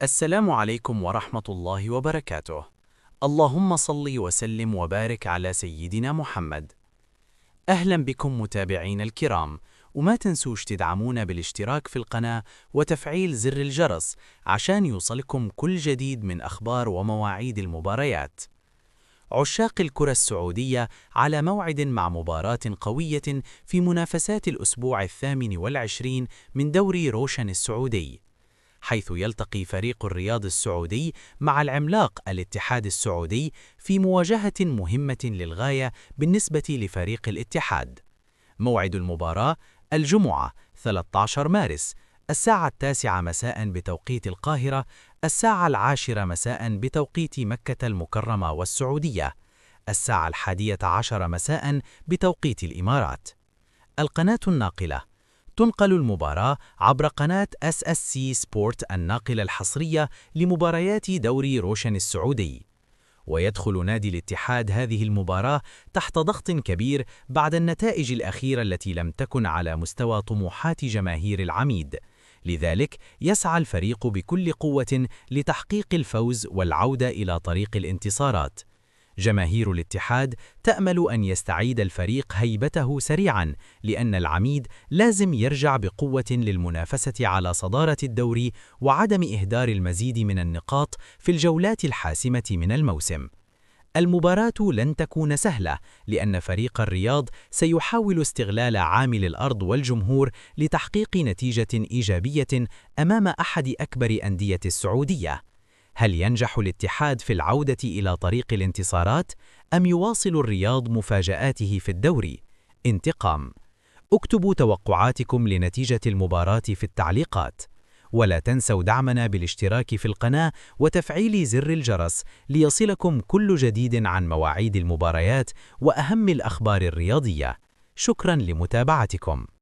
السلام عليكم ورحمة الله وبركاته. اللهم صل وسلم وبارك على سيدنا محمد. أهلا بكم متابعين الكرام، وما تنسوش تدعمونا بالاشتراك في القناة وتفعيل زر الجرس عشان يوصلكم كل جديد من أخبار ومواعيد المباريات. عشاق الكرة السعودية على موعد مع مباراة قوية في منافسات الأسبوع 28 من دوري روشن السعودي، حيث يلتقي فريق الرياض السعودي مع العملاق الاتحاد السعودي في مواجهة مهمة للغاية بالنسبة لفريق الاتحاد. موعد المباراة الجمعة 13 مارس الساعة 9 مساء بتوقيت القاهرة، الساعة 10 مساء بتوقيت مكة المكرمة والسعودية، الساعة 11 مساء بتوقيت الإمارات. القناة الناقلة: تنقل المباراة عبر قناة SSC Sport الناقلة الحصرية لمباريات دوري روشن السعودي. ويدخل نادي الاتحاد هذه المباراة تحت ضغط كبير بعد النتائج الأخيرة التي لم تكن على مستوى طموحات جماهير العميد، لذلك يسعى الفريق بكل قوة لتحقيق الفوز والعودة إلى طريق الانتصارات. جماهير الاتحاد تأمل أن يستعيد الفريق هيبته سريعا، لأن العميد لازم يرجع بقوة للمنافسة على صدارة الدوري وعدم إهدار المزيد من النقاط في الجولات الحاسمة من الموسم. المباراة لن تكون سهلة، لأن فريق الرياض سيحاول استغلال عامل الأرض والجمهور لتحقيق نتيجة إيجابية أمام أحد أكبر أندية السعودية. هل ينجح الاتحاد في العودة إلى طريق الانتصارات أم يواصل الرياض مفاجآته في الدوري؟ انتقام. اكتبوا توقعاتكم لنتيجة المباراة في التعليقات، ولا تنسوا دعمنا بالاشتراك في القناة وتفعيل زر الجرس ليصلكم كل جديد عن مواعيد المباريات وأهم الأخبار الرياضية. شكرا لمتابعتكم.